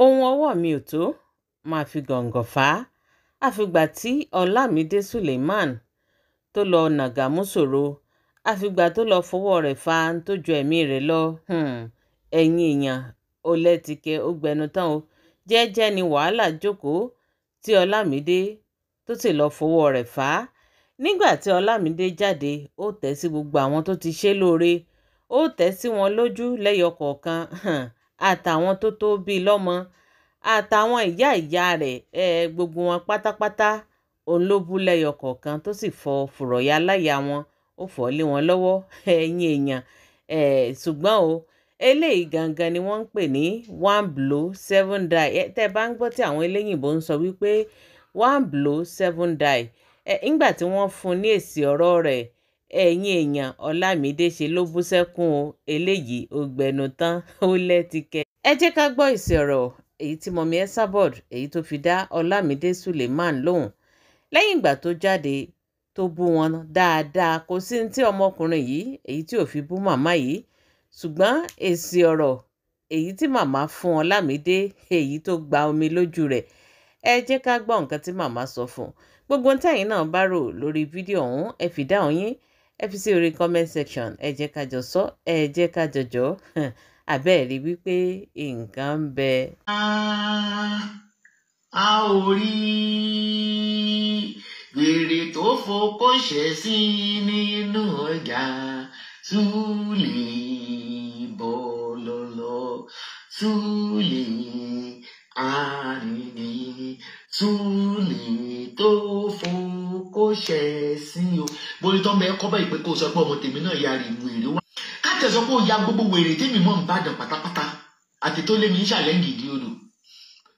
Ohun ọwọ́ mi ò tó máa fi gọ̀ǹgọ̀ fà á. Àfìgbà tí Olamide Suleiman tó lọ nàgàmú sọ̀rọ̀, àfìgbà tó lọ fọwọ́ rẹ̀ fa tó ju ẹ̀mí rẹ̀ lọ. Ẹ̀yin èèyàn, ó lẹ́tìkẹ́ ó gbẹnu tán o. Jẹ́jẹ́ ni wàhálà jókòó tí Olamide tó sì lọ fọwọ́ rẹ̀ fà á. Nígbà tí Olamide jáde, ó tẹ̀ sí gbogbo àwọn tó ti ṣe lóore, ó tẹ̀ sí wọn lójú lẹ́yọ kọ̀ọ̀kan, àtàwọn tó tó bíi lọ́mọ, àtàwọn ìyá ìyá rẹ̀, gbogbo wọn pátápátá òun ló bú lẹ́yọ kọ̀ọ̀kan tó sì fọ fùrọ̀yà láyà wọn, ó fọ́ lé wọn lọ́wọ́. Ẹ̀yin èèyàn, ṣùgbọ́n o, eléyìí gangan ni wọ́n ń pè ní one blow seven die. Tẹ́ ẹ bá ń gbọ́ tí àwọn eléyìnbó ń sọ wípé one blow seven die. Ńgbà tí wọ́n fún ní èsì ọ̀rọ̀ rẹ̀, ẹ̀yin èèyàn, Olamide ṣe ló bú sẹ́kún o. Eléyìí ó gbẹnu tán, ó lẹ́tìkẹ́. Ẹ jẹ́ ká gbọ́ èsì ọ̀rọ̀ èyí tí mọ̀mí Esabod èyí tó fi dá Olamide Suleiman lóhùn lẹ́yìn ìgbà tó jáde tó bú wọn dáadáa. Kò sí ní tí ọmọkùnrin yìí èyí tí ò fi bú màmá yìí, ṣùgbọ́n èsì ọ̀rọ̀ èyí tí màmá fún Olamide èyí tó gba omi lójú rẹ̀. Ẹ jẹ́ ká gbọ́ nǹkan tí màmá sọ fún un. Gbogbo ohun tẹ́yin náà bá rò lórí fídíò ọ̀hún, ẹ fi dáhùn yín, ẹ fi sí orí comment section. Ẹ jẹ́ ká jọ sọ, ẹ jẹ́ ká jọjọ́ àbẹ́ẹ̀ rí wípé nǹkan ń bẹ. A ò rí wèrè tó fokó ṣẹ̀ sí nínú ọjà Súlè bọ́lọ́lọ́, Súlè àrìnì, Súlè tó fokó ṣẹ̀ sí o. Bóyá tó ń bẹ kọ́ báyìí pé kó o sọ pé ọmọ tèmi náà ya rí wèrè wá. Ká tẹ̀ sọ pé ó ya gbogbo wèrè tèmi mọ̀ ń bàdàn pátápátá àti tó lé mi ń ṣàlẹ́ǹgì ìdí odò.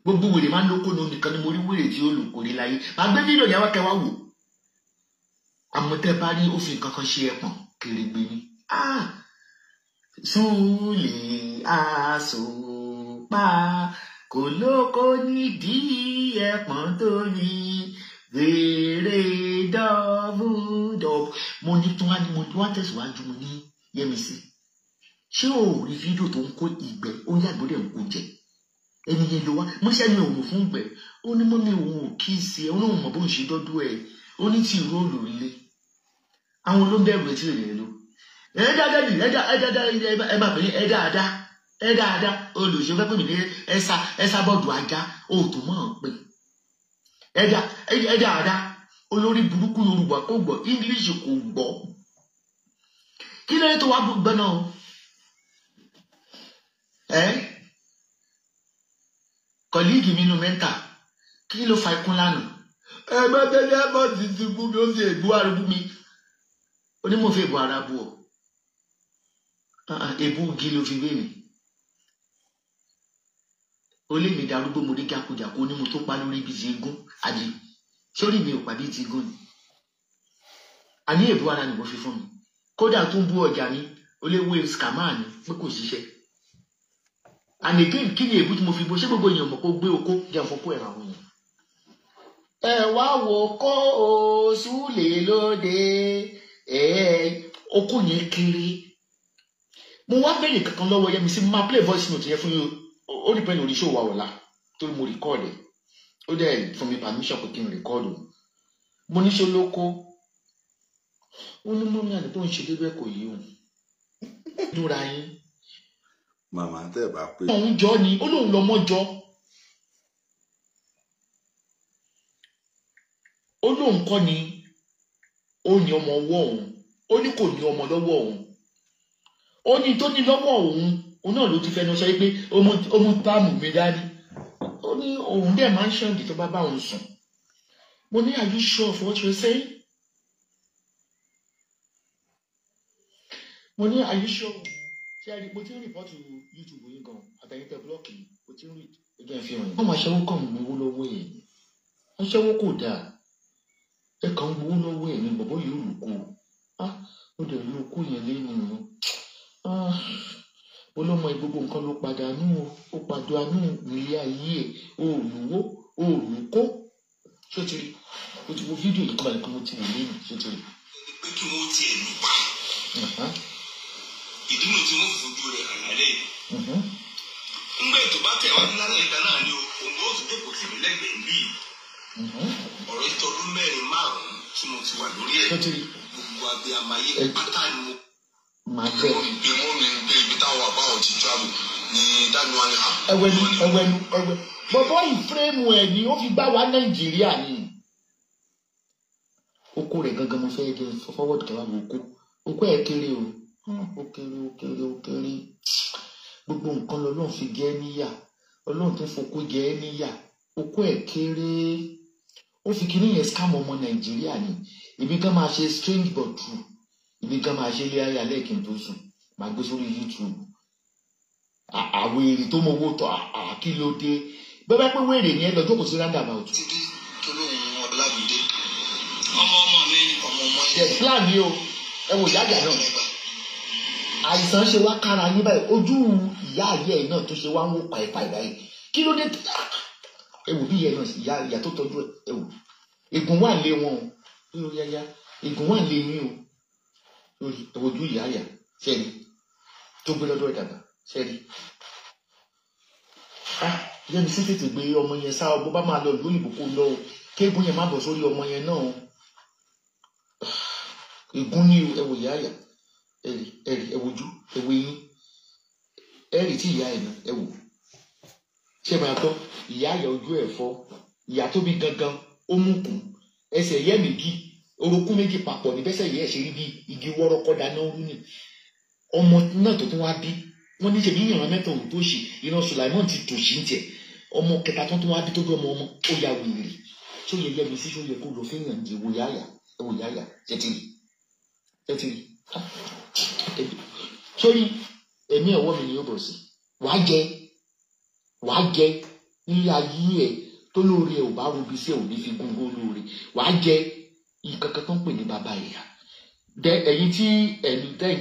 Gbogbo wèrè máa ń lóko ní nìkan ni mo rí wèrè tí ó lò kò rí láyé. Màá gbé fídíò yẹn wá kẹwàá wò. Àmọ́ tẹ́ bá rí ó fi nǹkan kan ṣe ẹpọ̀n kèrègbè ni. Súlè àsopá kò lóko nídìí ẹpọ̀n tó ní wèrè dọ́bùdọ́bù. Mo ní tó wá ní mo wá tẹ̀síwájú, mo ní Yẹ́misí, ṣé o rí fídíò tó ń kó ìgbẹ́ ó ń yàgbọ́ dẹ̀ ń kó jẹ? Ẹni yẹn ló wá mo ṣe ní òun fún gbẹ. Ó ní mọ́mí òun ò kí í ṣe, ó lóun mọ̀ bó ń ṣe dọ́dún ẹ̀. Ó ní tí ìró lò lé àwọn olóńbẹ̀rù ẹ̀ tí ò lè lò. Ẹ dáadáa ni ẹ dáadáa, ẹ máa pè ní ẹ dáadáa, ẹ dáadáa. Olùṣe fẹ́ pè mí ní ẹsà bọ́ọ̀dù ajá, ó tó mọ̀ ọ́n pé ẹ dáadáa. Olórí burúkú Yorùbá kò gbọ́, English kò gbọ́. Kí lóye tó wá gbọ́ náà? Ẹ kọ̀líìgì mi nù mẹ́ta, kí ló fa ikún lánàá? Ẹgbẹ́ tẹ́lẹ̀ bọ́ ti ti bú mi, ó sì èbú arúgbó mi. Onímọ̀fẹ́ èbú ara bú ọ. Èbú igi ló fi wé mi. Ó lé mi darúgbó, mo rí jákujàku, ó ní mo tó pa lórí ibi ti gún. Àbí sórí mi ò pa bí ti gún ni. Àní èbú ara ni mo fi fún mi. Kódà tó ń bú ọjà mi, ó lé waves kàmáà ni pé kò ṣiṣẹ́. And again, kí ni èbú tí mo fi bó? Ṣé gbogbo èèyàn mọ̀ kó gbé okó jẹ́ fọ́kó ẹ̀rọ àwọn èèyàn? Ẹ wá wo kó o Súlè lóde, okó yẹn kéré. Mo wá bẹ̀rẹ̀ kankan lọ́wọ́ Yẹ́misí, máa play voice note yẹn fún yín. Ó rí pẹ́ẹ́nù oríṣi òwà ọ̀la torí mo record ẹ̀. Ó dẹ̀ fún mi permission pé kí n record o. Mo ní ṣe lóko. Ó ní mọ́mí àná tó ń ṣe débẹ̀ kò yí òun. Dúra yín. Màmá tẹ́ bá pé. Òun jọ ni, ó lóun lọmọ jọ. Ó lóun kọ́ ni ó ní ọmọ ọwọ́ òun. Ó ní kò ní ọmọ lọ́wọ́ òun. Ó ní tó ní lọ́wọ́ òun, òun náà ló ti fẹnu sọ pé ó mú táàmù mi dání. Ó ní òun dẹ̀ máa ń ṣàǹdì tó bá bá òun sùn. Mo ní, are you sure of what you're saying? Mo ní, are you sure? Ṣé ẹ rí, mo ti ń rìpọ́tù YouTube yín gan, àtẹ̀yìn tẹ búlọ́ọ̀kì yìí, mo ti ń rí ẹjọ́ ẹ̀ fi hàn yín. Wọ́n máa ṣẹ́wó kàn ń gbowó lọ́wọ́ ẹ̀. Aṣẹ́wó kò dáa. Ẹ kàn ń gbowó lọ́wọ́ ẹ̀ ní bọ̀bọ́ yìí ò lù kú. Ó dẹ̀ lù kú yẹn lẹ́nu. Olọ́mọ gbogbo nǹkan ló pàdánù o, ó pàdánù nílé ayé ẹ̀, o ò lówó, o ò lóko. Ṣé o ti rí? O ti wo fídíò yìí kan nìkan mo ti wò lẹ́nu, ṣé o ti rí? Pé kí wọ́n tiẹ̀ lù pa. Ìdí nu tí wọ́n fojú rẹ̀ hàn lálẹ́ yìí. Ńgbà ètò bá tẹ̀ wá lálẹ́ ìgbà náà ni òun ó tún jókòó tì mí lẹ́gbẹ̀ẹ́ bí. Ọ̀rọ̀ ìtọ́dún mẹ́rin márùn-ún tí mo ti wà lórí ẹ̀. Gbogbo abiyamọ ayé pátá ni mo. Màá bẹ̀. Ìmọ̀ mi ń gbé ibi táwọn àbáwọn ti travel ní dáníwá ní à. Ẹwẹ́nu ẹwẹ́nu ẹwẹ́. Bọ̀bọ́ ìfúrẹ́mù ẹ̀ ni ó fi gbá wa Nàìjíríà ni. Oko rẹ̀ gangan mo fẹ́ jẹ forward kẹwàá wo oko. Oko ẹ̀ kéré o. Ó kéré ó kéré ó kéré. Gbogbo nǹkan lọ́lọ́run fi jẹ ẹ́ níyà. Ọlọ́run tó fokó jẹ ẹ́ níyà. Oko ẹ̀ kéré. Ó fi kíní yẹn scam ọmọ Nàìjíríà ni. Ibi kan máa ṣe strange but true. Ibi kan máa ṣe ilé ayé alẹ́ kí n tó sùn. Màá gbé sórí YouTube. Àwọn èrè tó mọ owó tọ àkí ló dé. Bẹ́ẹ̀ bá pé wèrè ni ẹ lọ jókòó sí roundabout. Títí tó lóun Ọlámídé. Ọmọ ọmọ mi ọmọ ọmọ yẹn. The plan ni o. Ẹ wò ìyá àjà náà. Àìsàn ṣe wá kára yín báyìí. Ojú ìyá ayé ẹ̀ náà tó ṣe wá ń wò pàìpàì báyìí. Kí ló dé? Ẹ wò bí ìyá náà ìyá tó tọ́jú ẹ. Ẹ wò. Ègún wà lé wọn o. Ègún wà lé yín o. Ẹ wojú ìyá àyà sẹ́ni tó gbé lọ́dọ̀ ìdàgbà sẹ́ni. Yẹ́misí tètè gbé ọmọ yẹn sá ọ bó bá máa lọ ìlú òyìnbó kó lọ o kéégún yẹn má bọ̀ sórí ọmọ yẹn náà o. Ègún ní o. Ẹ wò ìyá àyà ẹ̀rì ẹ̀rì ẹ wojú ẹ wo eyín ẹ̀rì tí ìyá ẹ̀ náà ẹ wò. Ṣé máa gbọ́ ìyá àyà ojú ẹ̀ fọ́ ìyá tó bí gangan ó mú kùn ẹsẹ̀ yẹ́ méjì orokún méjì papọ̀ ní bẹ́sẹ̀ yẹ́ ẹ̀ ṣe rí bí igi wọ́rọ́kọ́ dáná rú ni. Ọmọ náà tó tún wá bí wọ́n ní ṣèbí ìran mẹ́ta òun tó ṣì ìran Sùláìmọ́n ti tòṣì ń tiẹ̀. Ọmọ kẹta tó tún wá bí tó bí ọmọ ọmọ ó ya wèrè. Ṣó yẹ Yẹ́misí ṣó yẹ kó lọ fẹ́yàn jẹ wò yáyà ẹ wò yáyà ṣẹtìrì ṣẹtìrì sórí ẹ̀mí ọwọ́ mi ni yóò bọ̀ sí. Wàá jẹ nílé ayé ẹ̀ tó lóore ẹ̀ ò bá robi sí ẹ̀ ò ní fi gúngún lóore. Wàá jẹ ìkankan tó ń pè ní bàbá ìyá. Ẹ̀yin tí ẹ̀yin tẹ́